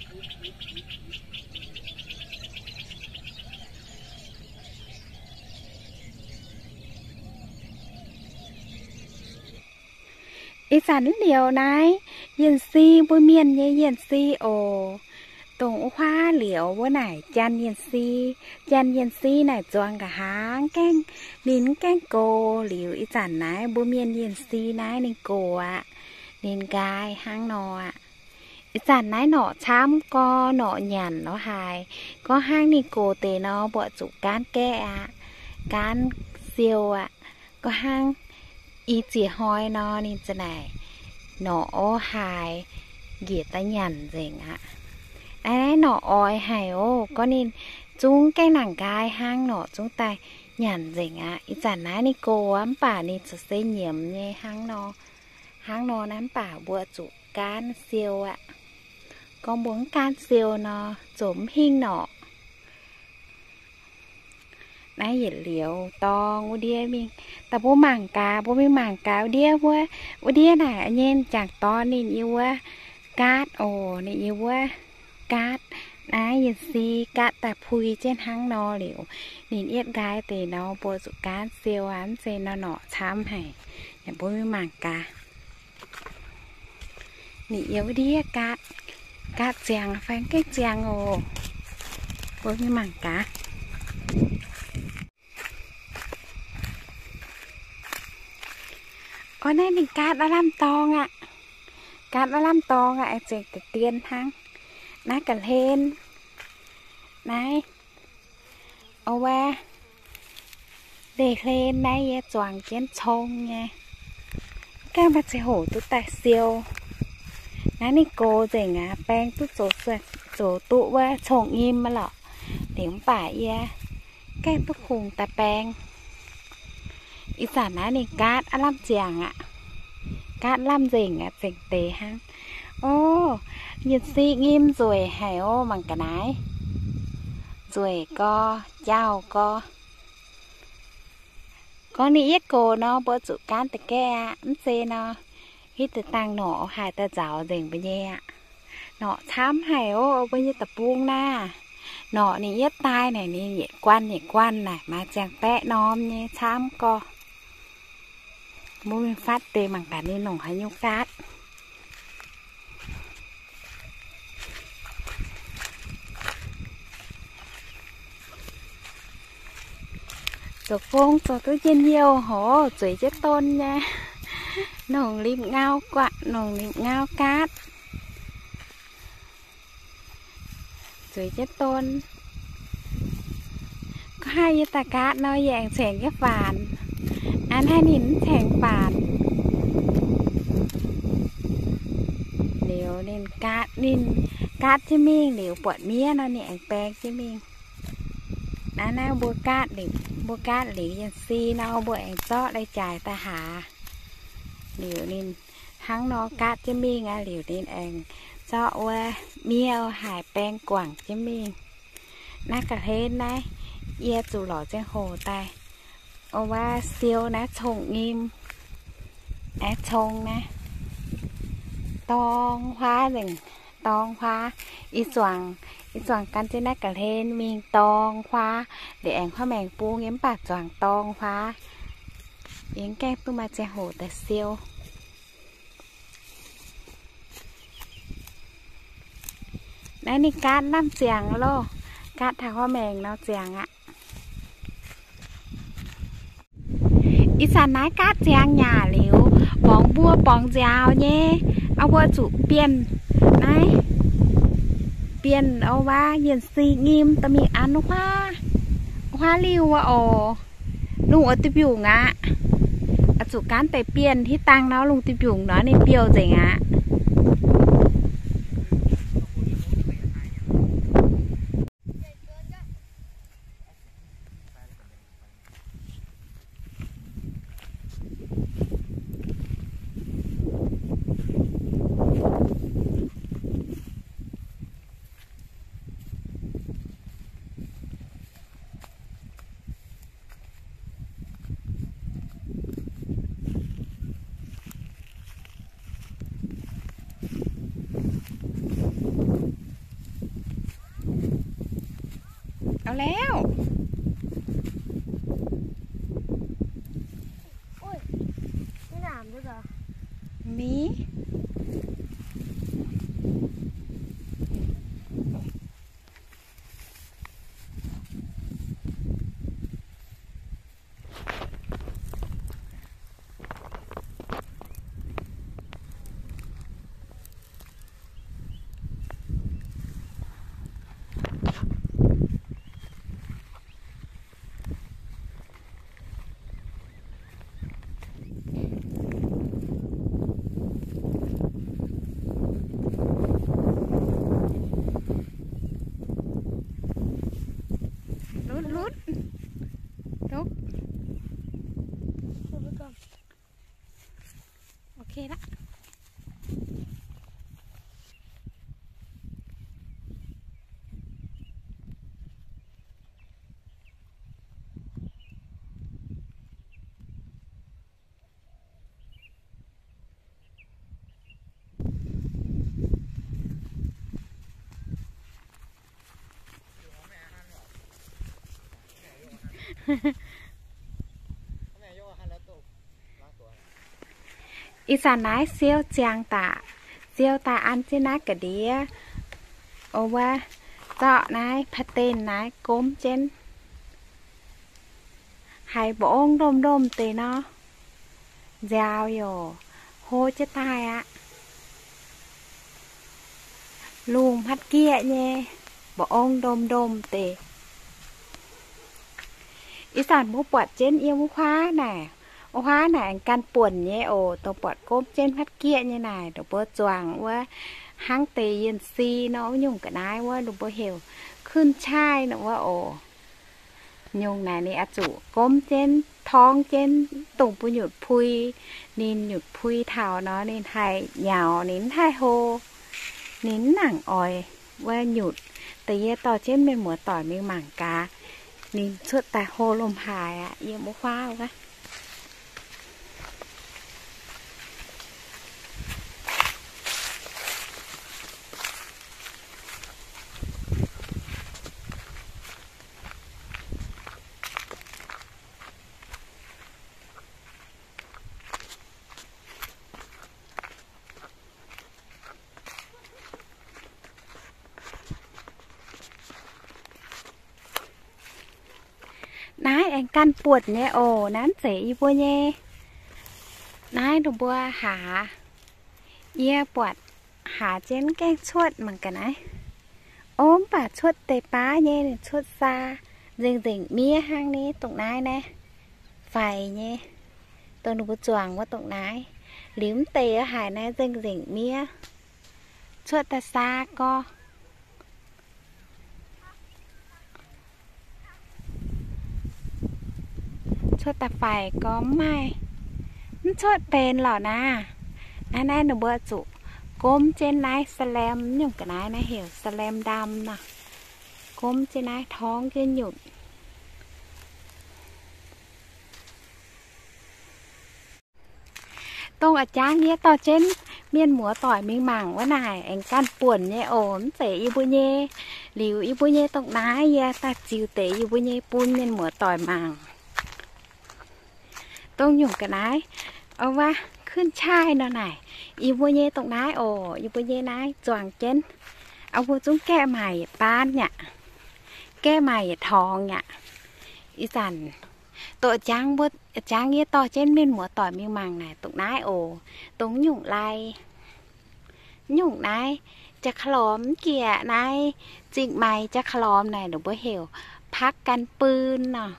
Ih zanc liuz naaiv yienh si, mbuo mienh nyei yienh si oc. Dongh wuov huaav liuz wuov naaic janx yienh si. Janx yienh si naaic zuangx nqa'haav gaengh, ninh mv gaengh gox. Liuz ih zanc naaiv mbuo mienh yienh si naaiv ninh gox aqv. Ninh nqaai hnangv nor aqv. Ih zanc naaiv norqc camv gorx, norqc nyanc lorz haaix. Gorngv hnangv ninh gox deix nor, mbuo zuqc gaanv gaeqv aqv, gaanv siou aqv. Gorngv hnangv i ziex hnoi nor, ninh za'naaic norqc orv haaix njiec daaih nyanc nzengc aqv. Naaiv, naaiv norqc oix haic oc. Gorngv ninh zungv gaengh nangc nqaai hnangv, norqc zungv daaih nyanc nzengc aqv. Ih zanc naaiv ninh gox aqv, mv baac ninh za'gengh nyiemz nyei hnangv nor. Hnangv nor naaiv, mv baac mbuo zuqc gaanv siou aqv. Gorngv mbuo mv gaanv siou nor, ziouc mv hingh norqc. Naaiv yietc liuz dorng wuov ndiev mingh. Da'bung mangc gaax, mbuo mingh mangc gaax wuov ndiev wuov. Wuov ndiev naaic nyei jangc dorn ninh yiem wuov gaatv oc, ninh yiem wuov gaatv. Naaiv yienh si gaatv daaih pui jienv hnangv nor liuz, ninh yietv nqaai deix nor, mbuo zuqc gaanv siou aqv. Mv zeiz nor norqc camv haic. Yaac mbuo mingh mangc gaax. Ninh yiem wuov ndiev gaatv, gaatv ziangx fai mv gaengh ziangx oc. Mbuo mingh mangc gaax. Orv, naaiv ninh gaatv aav lamh dorngx aqv. Gaatv aav lamh dorngx aqv, aengx zengc deix dien hnangv. Naaiv ga'hlen, naaiv, o, wuov ndeic hlen naaiv yie zuangx jienv cong nyei. Gaengh maaih ziangh hoc duqv daaih siou. Naaiv ninh gox nzengc aqv, baeng duqv zoux, zoux duqv wuov cong-nyim aqv lorqc. Liuz mv baac yie gaengh duqv kungx daaih baeng. Ih zanc naaiv ninh gaatv aav lamh ziangx aqv. Gaatv lamh nzengc aqv, zengc deix hnangv. O, yienh si nyim nzueic haic oc, mangc ga'naaiv. Nzueic gorx, jauh gorx. Gorngv ninh yietv gox nor, mbuo zuqc gaanv da'gaeqv aqv. Mv zeiz nor, hitv deix dangh norqc haaix daaih nzaaux nzengc mbuo nyei aqv. Norqc camv haic oc, mbuo nyei deic-bung naaiv. Norqc ninh yietv daaih naaic, ninh yietc guanh yietc guanh naaic, maaih ziangh baeqv norm nyei, camv gorx. Mbuo mingh fatv deix mangc gaax ninh longc haaix nyungc gaatv. Zoux gong zoux duqv njien-youh hov, zueiz jienv don nyei. Longc limh ngau guatv, longc limh ngau gaatv. Zueiz jienv don. Gorngv haih yie daaih gaatv nor, yie aengx caengx jienv faanx. Aa, naaiv ninh mv caengx faanx. Liuz ninh gaatv, ninh gaatv jienv mingh liuz buatc miev nor, ninh aengx baeng jienv mingh. Naaiv, naaiv mbuo gaatv liuz, mbuo gaatv liuz yienh si nor, mbuo aengx zorqv lai-jaaix daaih hlaax. Liuz ninh hnangv nor gaatv jienv mingh aqv. Liuz ninh aengx zorqv wuov miev haaix baeng guangc jienv mingh. Naaiv ga'hlen naaiv, yie zuqc lorz ziangh hoc daaih, o, wuov siou naaiv cong-nyim, naaiv cong naaiv, dorng huaav nzengc, dorng huaav. Ih zuangx, ih zuangx gan jienv naaiv ga'hlen mingh dorng huaav. Liuz aengx huaav maengx bung yie mv baac zuangx dorng huaav. Yie mv gaengh duqv maaih ziangh hoc daaih siou. Naaiv ninh gaatv lamh ziangx loh, gaatv taux huaav maengx nor ziangx aqv. Ih zanc naaiv gaatv ziangx nyaac liuz, borngz mbuo borngz nziaaux nyei, aa, mbuo zuqc bienh naaiv, bienh, o, wuov yienh si nyim dorh mingh an huaav, huaav liuh wuov oc. Lungh wuov duih mbiungc aqv. Zuqc gaanv deix bienh hitv dangh nor, lungh duih mbiungc nor ninh biouh nzengc aqv. Taux แล้ว มี Lutv, lutv. Lutv. Ok laqv. Ih zanc naaiv siou ziangx daaih, siou daaih an jienv naaiv ga'ndiev, o wuov, zorqv naaiv ผ้าเต็ม naaiv gomv jienv, haiz mba'ong ndomh ndomh deix nor, nziaaux youc hlo jienv daaih aqv. Lungh hmatv gieqv nyei, mba'ong ndomh ndomh deix. Ih zanc mbuo buatc jienv yiem wuov huaav naaic, wuov huaav naaic aengx ganh buonc nyei oc. Dongh buatc gomv jienv hmatv gieqv nyei naaic, ninh mbuo zuangx wuov hnangv deix yienh si nor, wuov nyungc ga'naaiv wuov ninh mbuo heuc ขึ้นฉ่าย nor wuov oc. Nyungc naaic ninh oix zuqc gomv jienv, torngv jienv, dongh mbuo nyutc pui. Ninh nyutc pui taux nor ninh haih nyaux, ninh mv haih hlo. Ninh mv nangc oix wuov nyutc. Da'yietv dorh jienv mienh muoz-doic mingh mangc gaax, ninh cuotv daaih hlo lomh haaix aqv, yiem wuov huaav wuov. Naaiv aengx ganh buonc nyei oc. Naaiv mv zeiz yie mbuo nyei. Naaiv ninh mbuo haaz, yie buatc haaz jienv gaengh cuotv mangc ga'naaiv. O, mv baac cuotv deix baav nyei, ninh cuotv saa nzengc nzengc miev hnangv ni dongh naaiv naaiv, faix nyei. Dongh ninh mbuo zuangx wuov dongh naaiv, liuz mv deix haic naaiv nzengc nzengc miev, cuotv daaih saa gorx. Cuotv daaih faix gorx mv maaih, mv cuotv benx lorqc naaiv. Naaiv naaiv ninh mbuo zuqc gomv jienv naaiv สแลม nyungc ga'naaiv naaiv heuc สแลมดำ nor. Gomv jienv naaiv torngv jienv nyutc. Dongh a'jangv yie dorh jienv mienh muoz-doic mingh mangc wuov naaic aengx ganh buonc nyei oc, mv zeiz yie mbuo nyei. Liuz yie mbuo nyei dongh naaiv yie daaih ziux deix yie mbuo nyei bun mienh muoz-doic mangc. Dongh nyungc ga'naaiv, o wuov, ขึ้นฉ่าย nor naaic, yie mbuo nyei dongh naaiv oc, yie mbuo nyei naaiv zuangx jienv. O mbuo zungv gaeqv maaic yietc baan aqv, gaeqv maaic yietc torngx aqv. Ih zanc dongh jangv mbuo, jangv yie dorh jienv mienh muoz-doic mingh mangc naaic dongh naaiv oc, dongh nyungc lai, nyungc naaiv jaa-ka'lormx mv giec naaiv, zingh maix jaa-ka'lormx naaic ninh mbuo heuc ผักกันปืน nor.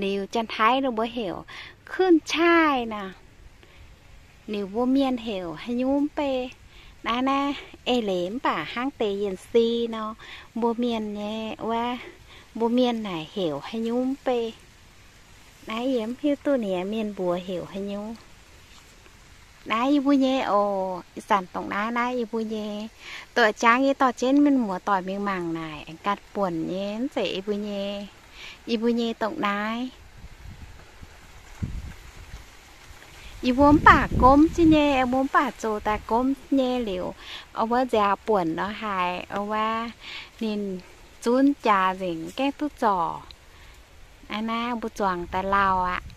Liuz Janx-Taiv ninh mbuo heuc ขึ้นฉ่าย nor. Liuz mbuo mienh heuc haaix nyungc mv bei. Naaiv naaiv eix leiz mv baac hnangv deix yienh si nor, mbuo mienh nyei wuov, mbuo mienh naaic heuc haaix nyungc mv bei. Naaiv yie mv hiuv duqv ninh mienh mbuox heuc haaix nyungc. Naaiv yie mbuo nyei oc. Ih zanc dongh naaiv, naaiv yie mbuo nyei. Dongh jangv yie dorh jienv mienh muoz-doic mingh mangc naaic aengx ganh buonc nyei, mv zeiz yie mbuo nyei. Yie mbuo nyei dongh naaiv. Yie mbuo mv baac gomv jienv nyei, mbuo mv baac zoux daaih gomv nyei liuz, o wuov nziaaux buonc nor haiz, o wuov ninh Zunv jaax nzengc, gaengh duqv zorc. Aa, naaiv mbuo zuangx daaih lauh aqv.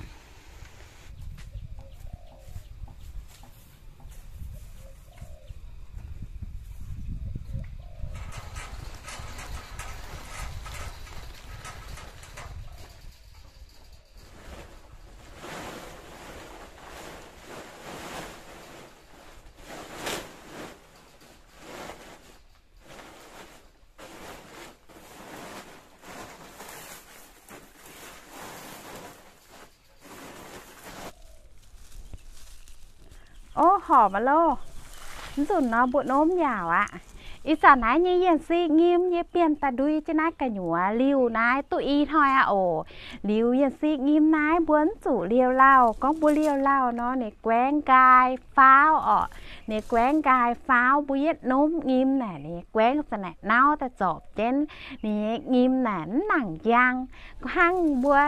Ov, horpc aqv loh. Mv nzunc nor mbuo nomv yaauc aqv. Ih zanc naaiv nyei yienh si nyim yie bienh daaih ndui jienv naaiv gu'nyuoz liuh naaiv duqv i hnoi aqv oc. Liuz yienh si nyim naaiv mbuo mv zuqc liouh lauh. Gorngv mbuo liouh lauh nor, ninh guaengv nqaai faauv orqc. Ninh guaengv nqaai faauv, mbuo yietv nomv nyim naaic, ninh guaengv za'naaic nauv daaih zorpc jienv. Ninh nyei nyim naaic mv nangc njang. Hnangv mbuo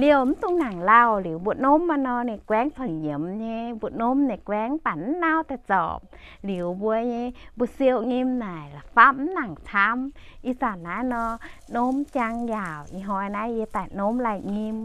liouh mv dungx nangc lauh liuz mbuo nomv aqv nor, ninh guaengv corc nyiemz nyei. Mbuo nomv ninh guaengv mv baac mv nauv daaih zorpc. Liuz mbuo nyei, mbuo siou nyim naaic la'fapv mv nangc camv. Ih zanc naaiv nor, nomv jangx yaauc. Ih hnoi naaiv yie daaih nomv lai nyim.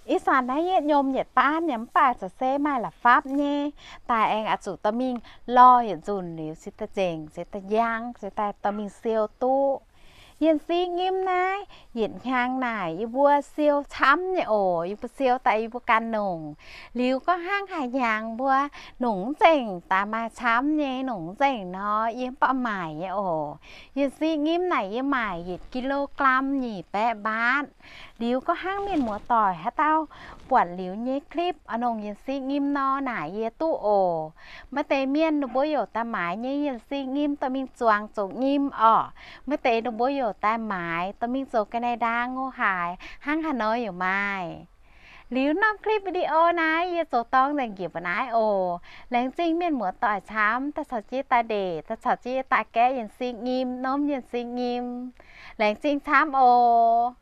Ih zanc naaiv yietv nyomc yietc baanv nyei, mv baac za'gengh maaih la'fapv nyei. Daaih aengx oix zuqc dorh mingh lorh yietc nzunc liuz se daaih nzengc, se daaih njang, se daaih dorh mingh siou duqv. Yienh si nyim naaiv yietc hnyangx naaic yie mbuo siou camv nyei oc. Yie mbuo siou daaih yie mbuo ganh nongc. Liuz gorngv hnangv haaix hnyangx mbuo nongc mv nzengc, daaih maaih camv nyei nongc mv nzengc nor, yie mv baac maaic nyei oc. Yienh si nyim naaic yie maaic yietc กิโลกรัม nyic baeqv mbaatv. Liuz gorngv hnangv mienh muoz-doic haaix dauh buatc liuz nyei คลิป oix nongc yienh si nyim nor, naaic yie duqv oc. Maaih deix mienh ninh mbuo youc daaih maaiz nyei yienh si nyim dorh mingh zuangx zoux nyim orqc. Maaih deix ninh mbuo youc daaih maaiz dorh mingh zoux ga'naaiv ndaang ngorc haaix hnangv haaix nor youc maaih. Liuz norm คลิปวิดีโอ naaiv yie zoux dorng nzengc njiec mbuo naaiv oc. Laengz zingh mienh muoz-doic camv daaih caux jienv daaih ndeic, daaih caux jienv daaih gaeqv yienh si nyim, norm yienh si nyim. Laengz zingh camv oc.